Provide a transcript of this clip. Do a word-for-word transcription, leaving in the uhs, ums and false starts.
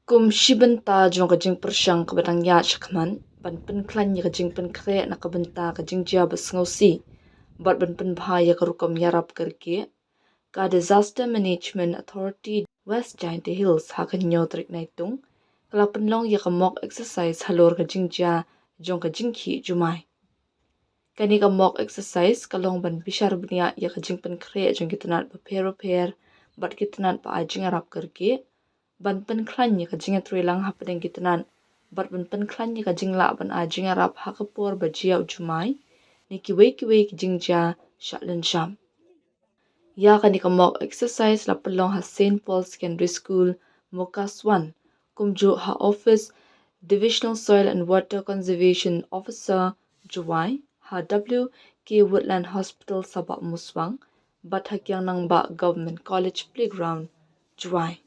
Kum shi bynta jong ka jingpyrshang kaba dang ïaid shakhmat ban pynkhlaiñ ïa ka jingpynkhreh na ka bynta ka jingjia ba sngewsih bad ban pynbha ïa ka rukom ïarap ka rkeh, ka Disaster Management Authority West Jaintia Hills ha ka hynñiew tarik Naitung ka la pynlong ïa ka mock exercise halor ka jingjia jong ka jingkhih jumai. Kane ka mock exercise ka long ban bishar bniah ïa ka jingpynkhreh jong ki tnat bapher bapher bad ki tnat ba ai jingïarap ka rkeh, ban pynkhlaiñ ïa ka jingïatreilang hapdeng ki tnat bad ban pynkhlaiñ ïa ka jinglah ban ai jingïarap ha ka por ba jia u jumai ne kiwei kiwei ki jingjia shah lynsham. Ïa kane ka mock exercise la pynlong ha Saint Paul Secondary School, Mokas One, kumjuh ha office Divisional Soil and Water Conservation Officer, Jowai, ha W K Woodland Hospital, Sabah Muswang, bad ha Kiang Nangbah Government College Playground, Jowai.